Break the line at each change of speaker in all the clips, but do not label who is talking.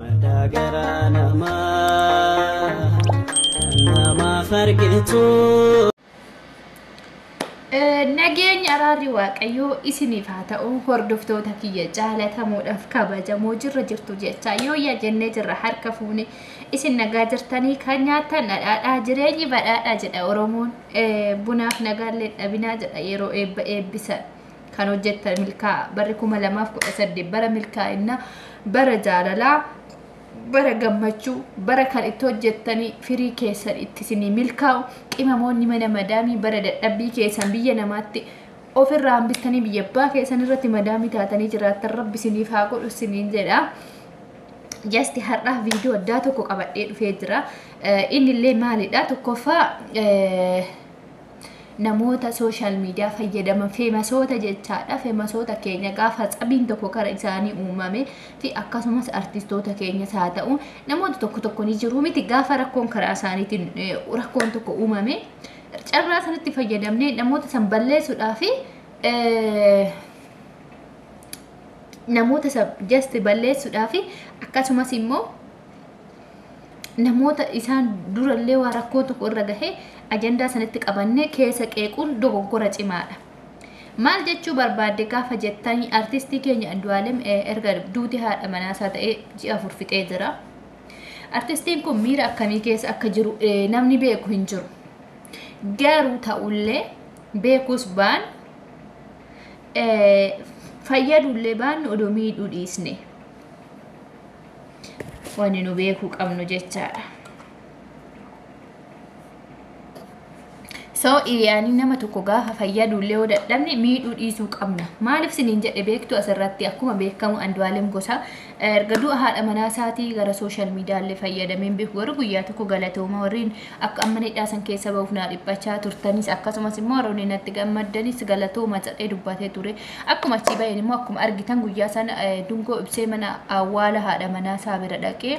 Madaa garaa namaa namaaf argitu.
Nageenya araarri Waaqayyoo isiniif haa ta'u, hordoftoota kiyya jaalatamuudhaaf kabajamoo, jirra jirtu jecha yoo yaa jennee jirra. Harka fuune, isin nagaa jirtanii? Kan nyaattan dhadhaadhaa, jireenyi badhaadhaa jedha Oromoon. Bunaaf nagaallee dhabinaa jedha yeroo eebba eebbisan. Kan hojjettan milkaa'a. Barri 2018 bara milkaa'inaa, bara jaalalaa, bara gammachuu, bara kan itti hojjettanii firii keessan itti isinii milkaa'u, qimamoonni mana madaamii bara dadhabbii keessan biyya namaatti ofirraa hambiftanii biyya abbaa keessan irratti madaamii taatanii jiraattan Rabbi isiniif haa godhu isiniin jedha. Just har'aaf viidiyoo addaa tokko qabadhee dhufee jira. Inni illee maalidha? Tokkoffaa, namoota social media fayyadaman, famousoota jechaadha. Famousoota keenya gaafa tsabiin tokko kara isaanii uumame fi akkasumas artistoota keenyas haa ta'u, namoota tokko tokko ni jiru miti, gaafa rakkoon karaa isaaniitiin rakkoon tokko uumame carraa sanatti fayyadamnee namoota san balleessuudhaa fi namoota san just balleessuudhaa fi akkasumas immoo namoota isaan durallee waa rakkoo tokko irra gahee ajandaa sanatti qabannee keessa qeequun dogoggora cimaadha. Maal jechuu barbaadde gaafa jettanii, artistii keenya Andu'aalem erga duuti haadha manaasaa ta'ee ji'a 4 fixee jira. Artistiin kun miira akkamii keessa akka jiru namni beeku hin jiru. Garuu ta'ullee, beekus baan fayyadullee baannu, odoo miidhuu dhiisne wanni nu beekuu qabnu jechaadha. So yaani nama tokko gaafa fayyadullee yoo dadhabne miidhuu dhiisuu qabna. Maaliif siniin jedhe beektu? Asirratti akkuma beekamu Andu'aalem Gosaa erga du'a haadha manaa isaatii gara social mediaallee fayyadamee hin beeku. Garuu guyyaa tokko galatooma, warreen akka amma hidhaa san keessa bahuuf naa dhiphachaa turtanis, akkasumas immoo warroonni natti gammaddanis galatooma jedhee dubbatee ture. Akkuma achii baheen immoo akkuma argitan guyyaa sana dungoo ibsee mana awwaala haadha manaa isaa bira dhaqee,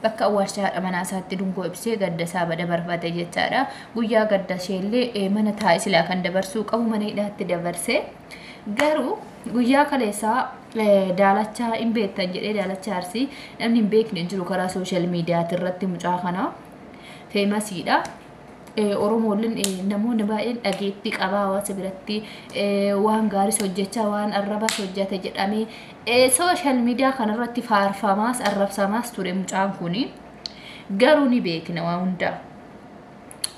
bakka awwaalcha haadha manaa isaatti dungoo ibsee gadda isaa dabarfate jechaadha. Guyyaa gadda isheellee mana taa'e silaa kan dabarsuu qabu mana hidhaatti dabarse. Garuu guyyaa kaleessaa Daalachaa hin beektan jedhee, Daalachaa Arsii namni hin beekne hin jiru, karaa social mediaati irratti mucaa kana famousiidha. Oromoolleen namoonni baay'een dhageettii qabaa, hawaasa biratti waan gaariis hojjechaa, waan arrabas hojjete jedhamee social media kanarratti faarfamaas arrabsamaas ture mucaan kuni. Garuu ni beekna waa hundaa.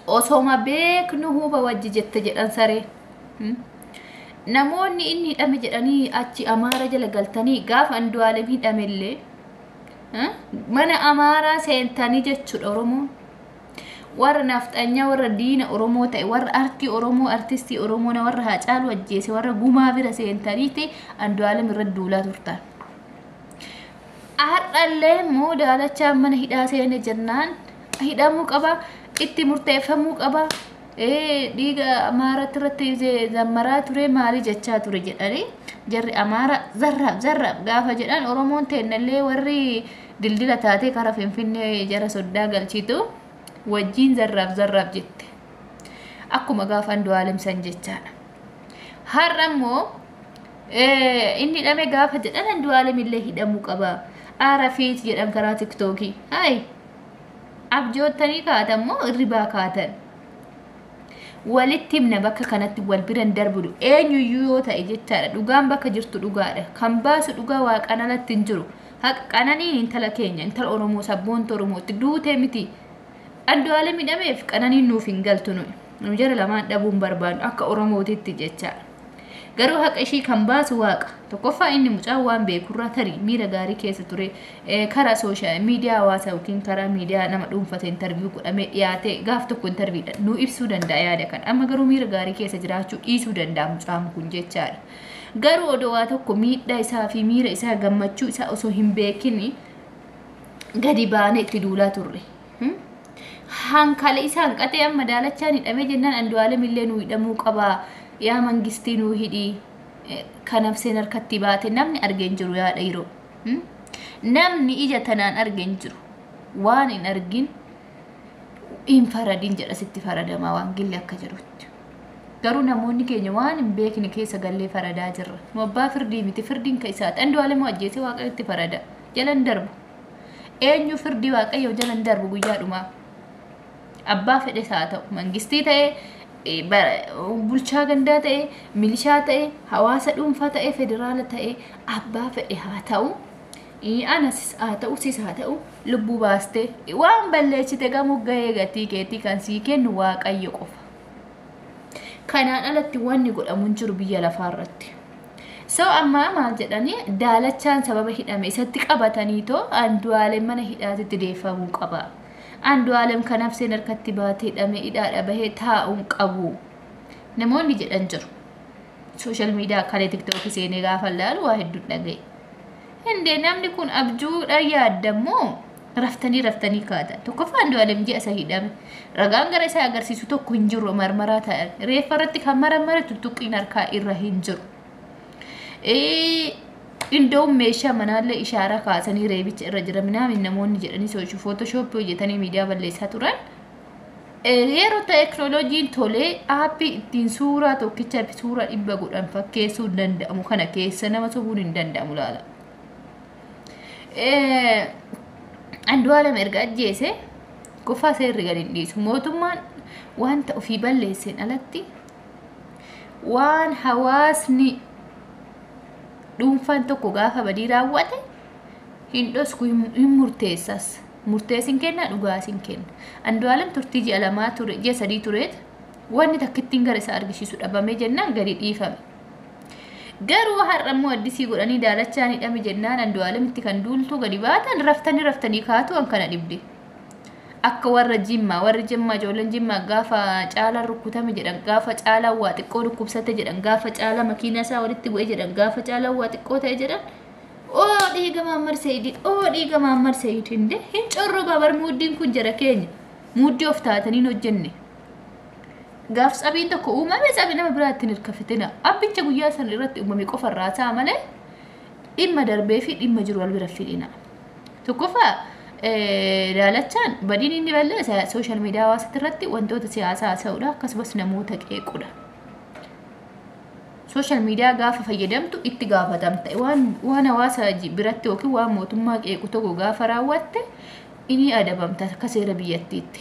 Osoma beeknu huba wajji jette jedhan saree. Namoonni inni hidhame jedhanii achi Amaara jala galtanii, gaafa Andu'aalem hidhamellee mana Amaaraa seentanii jechuudha Oromoon. Warra nafxanyaa, warra diina Oromoo ta'e, warra artii Oromoo, artistii Oromoo, warra Haacaaluu ajjeese, warra Gumaa bira seentaniiti Andu'aalem irra duulaa turtan. Har'allee immoo Daalachaan mana hidhaa seene jennaan hidhamuu qaba, itti murteeffamuu qaba, dhiiga Amaaratti irratti zammaraa ture, maali jechaa ture jedhanii jarri Amaara zarraaf zarraaf gaafa jedhan, Oromoon teennallee warri dildila taatee kara Finfinnee jara soddaa galchitu wajjiin zarraaf zarraaf jette. Akkuma gaafa Andu'aalem san jechaadha. Har'a immoo inni hidhame gaafa jedhan Andu'aalem illee hidhamuu qaba. Aara fiit jedhan karaa TikTokii. Hayi, abjoottanii kaatan moo irribaa kaatan? Walitti himna, bakka kanatti wal biran darbinu eenyuyyuu yoo ta'e jechaadha. Dhugaan bakka jirtu dhugaadha. Kan baasu dhugaa Waaqaan alatti hin jiru. Haqa Qananiin intala keenya, intala Oromoo, sabboonta Oromootti duutee miti. Andu'aalem hidhameef Qananiin nuuf hin galtu nuyi. Nu jara lamaan dhabuun barbaannu akka Oromootitti jechaadha. Garuu haqa ishii kan baasu Waaqa. Tokkoffaa, inni mucaan waan beekurraa tarii miira gaarii keessa ture, karaa social media hawaasaa yookiin karaa miidiyaa nama dhuunfate interview godhamee dhiyaate gaaf tokko interviewdha nu ibsuu danda'a yaada kana. Amma garuu miira gaarii keessa jiraachuu dhiisuu danda'a mucaan kun jechaadha. Garuu odoo waa tokko miidhaa isaa fi miira isaa, gammachuu isaa osoo hin beekin gadi baanee itti duulaa turre. Hankale isaa hanqatee amma Daalachaan hidhamee jennaan Andu'aalem illee nu hidhamuu qaba. Yaa mangistii nuu hidhii. Kan nafseen harkatti baate namni argee hin jiru, yaada yeroo. Namni ija tanaan argee hin jiru. Waan hin argin hin faradin jedha, sitti faradamaa waan gilli akka jedhutti. Garuu namoonni keenya waan hin beekne keessa gallee faradaa jirra. Nu abbaa firdii miti, firdiin ka isaati. Andu'aalem ajjeesee Waaqayyotti farada. Jalan darbu. Eenyu firdii Waaqayyoo jala hin darbu guyyaa dhumaa. Abbaa fedhes haa ta'u, mangistii ta'e, bulchaa gandaa ta'e, milishaa ta'e, hawaasa dhuunfaa ta'e, federaala ta'e, abbaa fedhe haa ta'u, anas haa ta'u, sis haa ta'u, lubbuu baastee waan balleessite gamoo gahee gatii keetii kan sii kennu Waaqayyo qofa. Kanaan alatti wanni godhamu hin jiru biyya lafaa irratti. So ammaa maal jedhanii, Daalachaan sababa hidhame isatti qabataniitoo Andu'aalem mana hidhaatitti deeffamuu qaba. Andu'aalem kanaaf seen harkatti baatee hidhame hidhaadha bahee taa'uun qabu. Namoonni jedhan jiru. Social media kalee TikTokii seenee gaafa ilaalu waa hedduun dhagaye. Hindee namni kun abjuudha yaadammoo raftanii raftanii kaatan. Tokkoffaa, Andu'aalem ji'a isa hidhame. Ragaan gara isaa agarsiisu tokko hin jiru marmaraa ta'an. Reeffa irratti kan maramare tuttuqqiin harkaa irra hin jiru. Indoon meeshaa manaallee ishaaraa kaasanii reebicha irra jira minaamin namoonni jedhanii sochii Photoshopii hojjetanii miidiyaa balleessaa turan. Yeroo teeknooloojiin tolee aappii ittiin suuraa tokkicha suuraa 100 godhan fakkeessuu hin danda'amu, kana keessa nama sobuun hin danda'amu laala. Andu'aalem erga ajjeese qofaa seerri gadi hin dhiisu. Mootummaan wanta ofii balleesseen alatti waan hawaasni dhuunfaan tokko gaafa badii raawwate hin dhosku, hin murteessas. Murteessin kenna, dhugaasin kenna. Andu'aalem turtii ji'a 2 ture, ji'a 3 tureet wanni takkittiin gara isaa argisiisu dhabamee jennaan gadi dhiifame. Garuu har'a immoo addisii godhanii Daalachaan hidhame jennaan Andu'aalemitti kan duultuu gadi baatan, raftanii raftanii kaatu an kana dhibde. Akka warra Jimmaa, warri Jimmaa, ijoolleen Jimmaa gaafa Caalaan rukkutame jedhan, gaafa Caalaan waa xiqqoo dhukkubsate jedhan, gaafa Caalaa makiinaa isaa walitti bu'e jedhan, gaafa Caalaan waa xiqqoo ta'e jedhan, "Oo dhiiga Maammar Seeyidii, oo dhiiga Maammar Seeyid." Hinde hin corroba bar, muuddiin kun jara keenya muuddii of taatanii hin hojjenne. Gaaf tsabiin tokko uumame tsabii nama biraatti hin hirkafitina. Abbicha guyyaa sana irratti uumame qofa irraa ta'a malee dhimma darbee fi dhimma jiru wal bira fidina. Tokkoffaa, Daalachaan badiin inni balleessa social media hawaasatti irratti wantoota siyaasaa haasa'uudha, akkasumas namoota qeequudha. Social media gaafa fayyadamtu itti gaafatamta. Waan hawaasa biratti yookiin waan mootummaa qeequ tokko gaafa raawwatte inni adabamta akka seera biyyattiitti.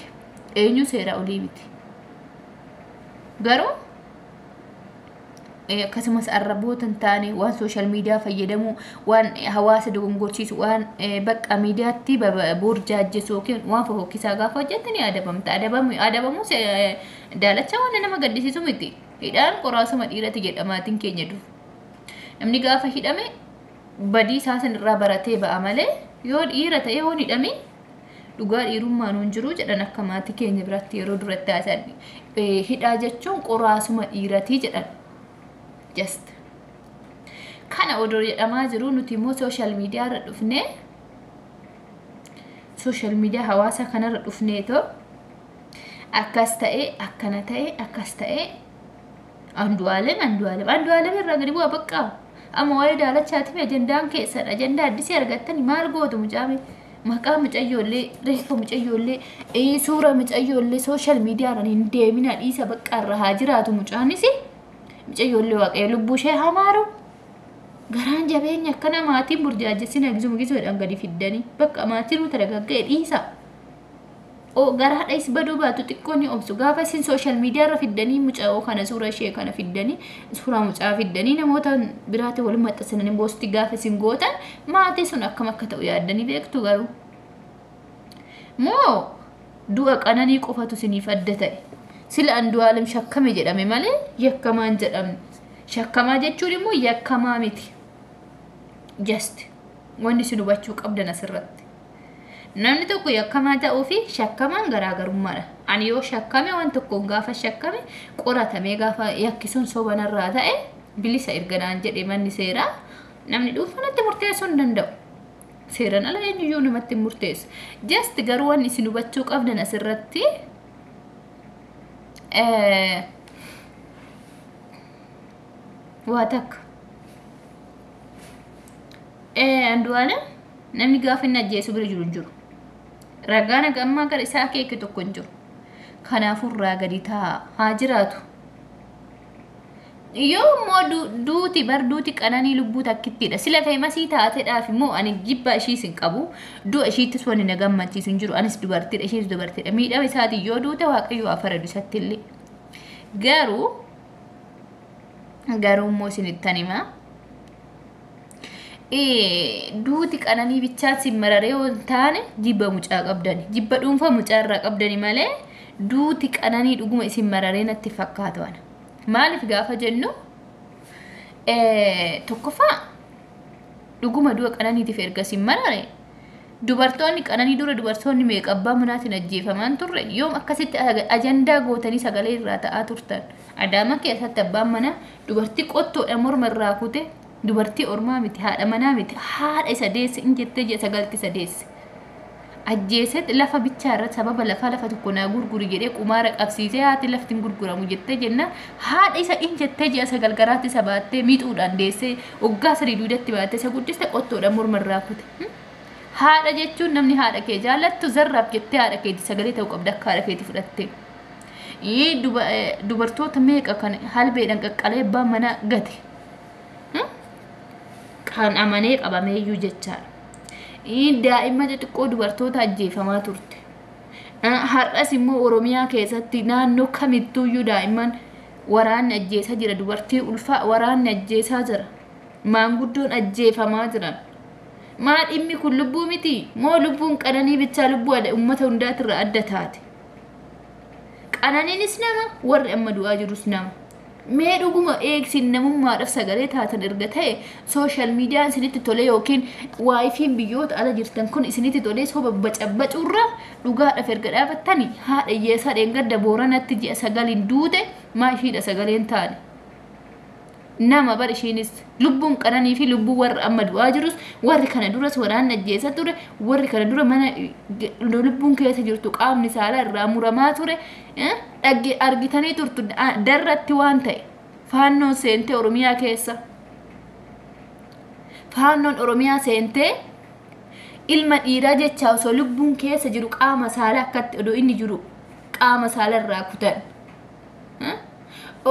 Eenyu seera olii miti. Garuu akkasumas arraboota hin taane, waan social media fayyadamuu, waan hawaasa dogongorsiisu, waan bakka miidiyaatti burjaajjessu yookiin waan fofokkisaa gaafa hojjette ni adabamta. Adabamu Daalacha waan nama gaddisiisu miti. Hidhaan qoraasuma dhiirati jedha maatiin keenya dur. Namni gaafa hidhame badii isaa san irraa baratee ba'a malee yoo dhiira ta'e yoo hin hidhamin dhugaa dhiirummaan hin jiru jedhan akka maatii keenya biratti yeroo duratti haasan. Hidhaa jechuun qoraasuma dhiiratii jedhan. Just. Kana odoo jedhamaa jiru nuti immoo social media irra dhufnee, social media hawaasa kanarra dhufneetoo akkas ta'e, akkana ta'e, akkas ta'e, Andu'aalem, Andu'aalem, Andu'aalem irraa gadi bu'a bakka. Amma waa'ee Daalachaatiif ajandaan keessadha. Ajandaa addisii argattani maal gootu? Mucaame maqaa mucayyoollee, reeffa mucayyoollee, suura mucayyoollee social mediadhaan hin deemina, dhiisa bakka, irra haa jiraatu mucaanis. Mucayyoollee Waaqayyo lubbuu ishee hamaaru. Garaan jabeenya akkana maatiin burjaajessina gisuma gisuudhaan gadi fiddanii bakka maatiin nuti dargagga'e dhiisa. O garaadha is baduu baatu xiqqoo ni obsu. Gaafa isin social media irra fiddanii mucaa kana, suura ishee kana fiddanii, suuraa mucaa fiddanii namoota biraatti wal maxxansananii post gaafa isin gootan maatii sun akkam akka ta'u yaaddanii beektu garuu. Moo du'a Qananii qofatu isiniif adda ta'e? Sila Andu'aalem shakkame jedhame malee yakkamaa hin jedhamne. Shakkamaa jechuun immoo yakkamaa miti. Just wanni isin hubachuu qabdan asirratti. Namni tokko yakkamaa ta'uu fi shakkamaan garaagarummaadha. Ani yoo shakkame, waan tokkoon gaafa shakkame, qoratamee gaafa yakki sun sobanarraa ta'e bilisa erga naan jedhe manni seeraa, namni dhuunfanatti murteessuu hin danda'u. Seeraan ala eenyuyyuu namatti hin murteessu. Just garuu wanni isin hubachuu qabdan asirratti waa takka. Andu'aalem namni gaafa inni ajjeesu bira jiru hin jiru. Ragaan hagammaa gara isaa akeeke tokko hin jiru. Kanaafuu irraa gadi taa'a, haa jiraatu. Yoo immoo duuti bar duuti Qananii lubbuu takkittiidha. Sila feemasii taateedhaaf immoo ani jibba ishiis hin qabu. Du'a ishiittis wanni na gammachiisu hin jiru. Anis dubartiidha, ishiis dubartiidha. Miidhama isaatiin yoo duute Waaqayyo haa faradu isatti illee. Garuu immoo isinittan himaa. Duuti Qananii bichaan sin mararee yoo hin taane jibba mucaa qabdani. Jibba dhuunfaa mucaa irraa qabdani malee duuti Qananii dhuguma isin mararee natti fakkaatu ana. Maaliif gaafa jennu, tokkoffaa dhuguma du'a Qananiitiif erga isin marare, dubartoonni Qananii dura dubartoonni meeqa abbaa manaatiin ajjeefamaan turre? Yoom akkasitti ajandaa gootanii sagalee irraa ta'aa turtan? Adaama keessatti abbaan manaa dubartii qottoodha morma irraa kute. Dubartii ormaa miti, haadha manaa miti, haadha isa deesse in jettee ji'a sagalti isa deesse ajjeesetti lafa bichaa irratti, sababa lafaa lafa tokko naa gurguri jedhee qumaara qabsiisee, haati lafti hin gurguramu jettee jenna, haadha isa in jettee ji'a 9 garaatti isa baattee miixuudhaan deessee waggaa 3 duudatti baattee isa guddiste qottoodhaan morma irraa kute. Haadha jechuun namni haadha kee jaallattu zarraaf jettee haadha keetii sagalee ta'uu qabda akka haadha keetii fudhattee. Dubartoota meeqa kan halbeedhaan qaqqalee abbaan manaa gate kan amanee qabameeyyuu jechaadha. Daa'imman xixiqqoo dubartoota ajjeefamaa turte. Har'as immoo Oromiyaa keessatti naannoo kamittuuyyuu daa'imman waraanni ajjeesaa jira. Dubartii ulfaa waraanni ajjeesaa jira. Maanguddoon ajjeefamaa jiran. Maa dhimmi kun lubbuu miti? Moo lubbuun Qananii bichaa lubbuu uummata hundaatirraa adda taate? Qananiinis nama, warri amma du'aa jirus nama. Mee dhuguma eegsin namummaadhaaf sagalee taatan erga ta'e, social mediaan isinitti tole yookiin WiFiin biyyoota ala jirtan kun isinitti tolee soba bacabbacuurra dhugaadhaaf erga dhaabattani, haadha hiyyeessaa dheengadda Booranatti ji'a 9n duute maa ishiidha sagaleen taane? Nama bar ishiinis. Lubbuun Qananii fi lubbuu warra amma du'aa jirus, warri kana duras waraanni ajjeesa ture, warri kana dura mana lubbuun keessa jirtu qaamni saalaa irraa muramaa ture dhagge argitanii turtu. Darratti waan ta'e, Faannoon seentee Oromiyaa keessa, Faannoon Oromiyaa seentee ilma dhiiraa jecha osoo lubbuun keessa jiru qaama saalaa akkatti odoo inni jiru qaama saalaa irraa kutan,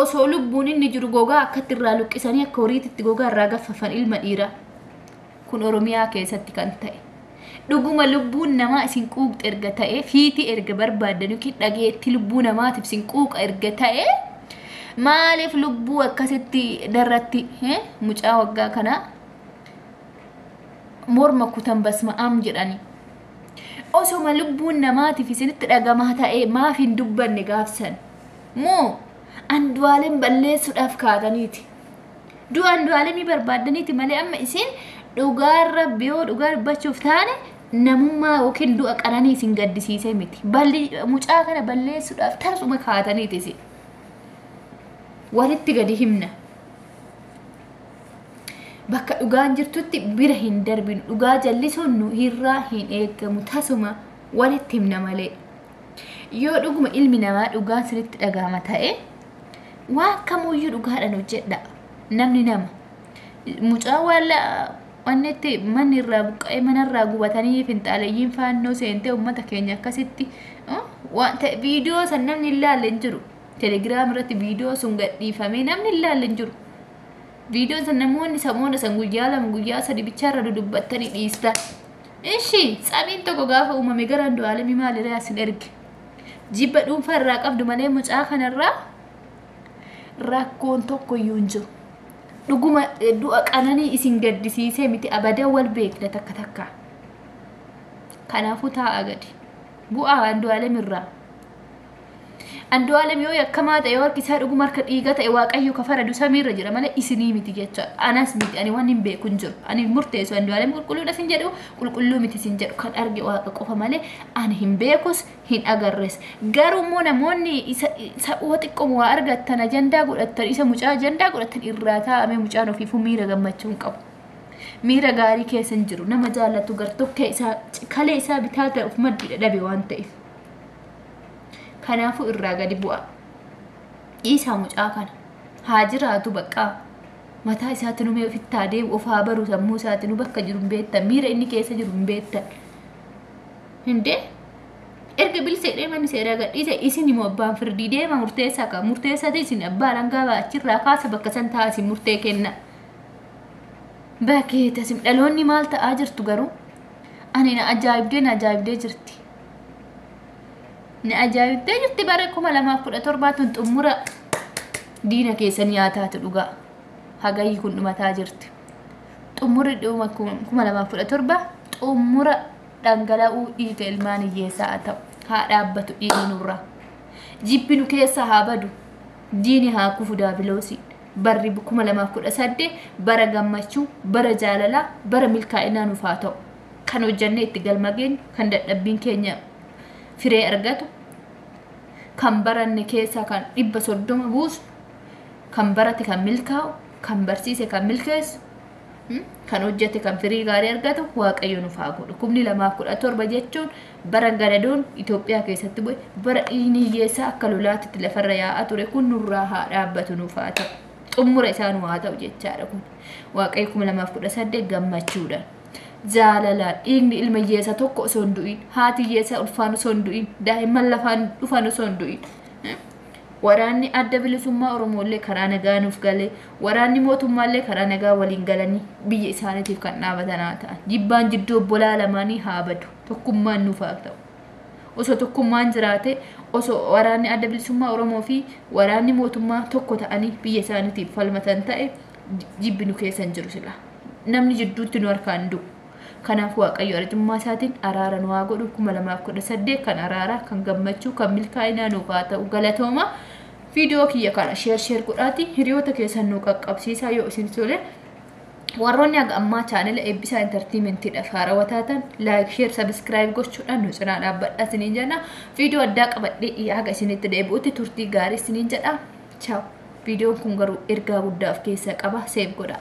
osoo lubbuun inni jiru gogaa akkatti irraa luqqisanii akka horiititti gogaa irraa gaffafan ilma dhiiraa. Kun Oromiyaa keessatti kan ta'e. Dhuguma lubbuun namaa isin quuqxe erga ta'e, fiitii erga barbaaddan yookiin dhageetti lubbuu namaatiif isin quuqa erga ta'e, maaliif lubbuu akkasitti darratti mucaa waggaa kanaa morma kutan basma'aam jedhani? Osoma lubbuun namaatiif isinitti dhagamaa ta'e maaf hin dubbanne gaafsan? Moo Andu'aalem balleessuudhaaf kaataniiti? Du'a Andu'aalemii barbaaddaniiti malee amma isin dhugaarra biyoo dhugaa dubbachuuf taane namummaa yookiin du'a Qananii isin gaddisiisee miti. Balli mucaa kana balleessuudhaaf tasuma kaataniiti isin. Walitti gadi himna. Bakka dhugaan jirtutti bira hin darbinu. Dhugaa jallisuun nu irraa hin eeggamu, tasuma walitti himna malee. Yoo dhuguma ilmi namaa dhugaan sinitti dhagahama ta'e, waan kamuyyuu dhugaadhaan hojjedha. Namni nama. Mucaa waan wanni manni irraa buqqa'ee manarraa gubatanii finxaalayyiin Faannoo seentee uummata keenya akkasitti waan ta'e viidiyoo san namni hin laalle hin jiru. Telegiraam irratti viidiyoo sun gadhiifamee namni hin laalle hin jiru. Viidiyoon san namoonni samoona san guyyaa 2 guyyaa 3 bichaarra dudubbattanii dhiistan. Ishi tsabiin tokko gaafa uumame gara Andu'aalemii maalirraa isin erge? Jibba dhuunfaa irraa qabdu malee mucaa kanarraa rakkoon tokko iyyuu hin jiru. Dhuguma du'a Qananii isin gaddisiisee miti, abadan wal beekna takka takka. Kanaafuu taa'aa gadi. Bu'aa Andu'aalem irraa. Andu'aalem yoo yakkamaa ta'e, yoo harki isaa dhuguma harka dhiiga ta'e, Waaqayyo ka faradu samiirra jira malee isinii miti jecha. Anas miti, ani waan hin beeku hin jiru. Ani murteessu Andu'aalem qulqulluudha sin jedhu, qulqulluu miti sin jedhu, kan arge Waaqa qofa malee ani hin beekus, hin agarres. Garuu immoo namoonni isa sa'oo xiqqoo waa argattan ajandaa godhattan, isa mucaa ajandaa godhattan irraa taa'ame. Mucaan ofiifuu miira gammachuu hin qabu. Miira gaarii keessa hin jiru. Nama jaallatu gartokkee isaa kalee isaa bitaa ta'e of maddii dhabe waan ta'eef. Kanaafuu irraa gadi bu'a. Dhiisaa mucaa kana. Haa jiraatu baqqaa. Mataa isaatti numee ofitti haa deemu, of haa baru, sammuu isaatti nu bakka jiru hin beektan, miira inni keessa jiru hin beektan. Hindee Erga bilisa jedhee manni seeraa gadhiise, isin immoo abbaan firdii deema murteessaa qaba. Murteessaa isin abbaa alangaa achirraa kaasa, bakka san ta'a isin murtee kenna. Bakkeeta dhaloonni maal ta'aa jirtu garuu ani na ajaa'ibdee, na ajaa'ibdee jirti. Na ajaa'ibdee jirti. Bara 2017 tun xumura diina keessan nyaataatu dhugaa. Hagayyi kun dhumataa jirti. Xumurri dhuma 2017 xumura dhangala'uu dhiiga ilmaan hiyyeessaa haa ta'u. Haa dhaabbatu dhiigni nurraa. Jibbi nu keessaa haa badu. Diini haa kufu daabiloosii. Barri 2018 bara gammachuu, bara jaalalaa, bara milkaa'inaa nuuf haa ta'u. Kan hojjannee itti galma geenyu, kan dadhabbiin keenya firee argatu, kan baranne keessaa kan 30 buusu, kan barate kan milkaa'u, kan barsiise kan milkeessu, kan hojjete kan firii gaarii argatu Waaqayyo nuuf haa godhu. 2017 jechuun bara gadadoon Itoophiyaa keessatti bu'e, bara dhiigni hiyyeessaa akka lolaatti lafarra yaa'aa ture kun nurraa haa dhaabbatu, nuuf haa ta'u. Xumura isaa nu haa ta'u jechaadha kun. Waaqayyo 2018 gammachuudhaan, jaalalaan, dhiigni ilma hiyyeessaa tokko osoo hin du'in, haati hiyyeessaa ulfaan osoo hin du'in, daa'imman lafaan dhufan osoo hin du'in. Waraanni adda bilisummaa Oromooillee karaa nagaa nuuf galee, waraanni mootummaallee karaa nagaa waliin galanii biyya isaaniitiif kan dhaabatan haa ta'an. Jibbaan jidduu obbolaa lamaanii haa badu. Tokkummaan nuuf haa ta'u. Osoo tokkummaan jiraate, osoo waraanni adda bilisummaa Oromoo fi waraanni mootummaa tokko ta'anii biyya isaaniitiif falmatan ta'e, jibbi nu keessa hin jiru sila. Namni jidduutti nu harkaan du'u. Kanaaf Waaqayyo arjummaa isaatiin araara nu haa godhu. 2018 kan araaraa, kan gammachuu, kan milkaa'inaa nuuf haa ta'u. Galatooma. Viidiyoo kiyya kana share share godhaati hiriyoota keessan nu qaqqabsiisaa yoo isin tole. Warroonni haga ammaa chaanela Eebbisaa Entertainmentiidhaaf haarawaa taatan, like, share, subscribe gochuudhaan nu cinaa dhaabbadhaa isiniin jenna. Viidiyoo addaa qabadhee haga isinitti deebi'utti turtii gaarii isiniin jedha. Ciao. Viidiyoon kun garuu ergaa guddaa of keessaa qaba. Save godhaa.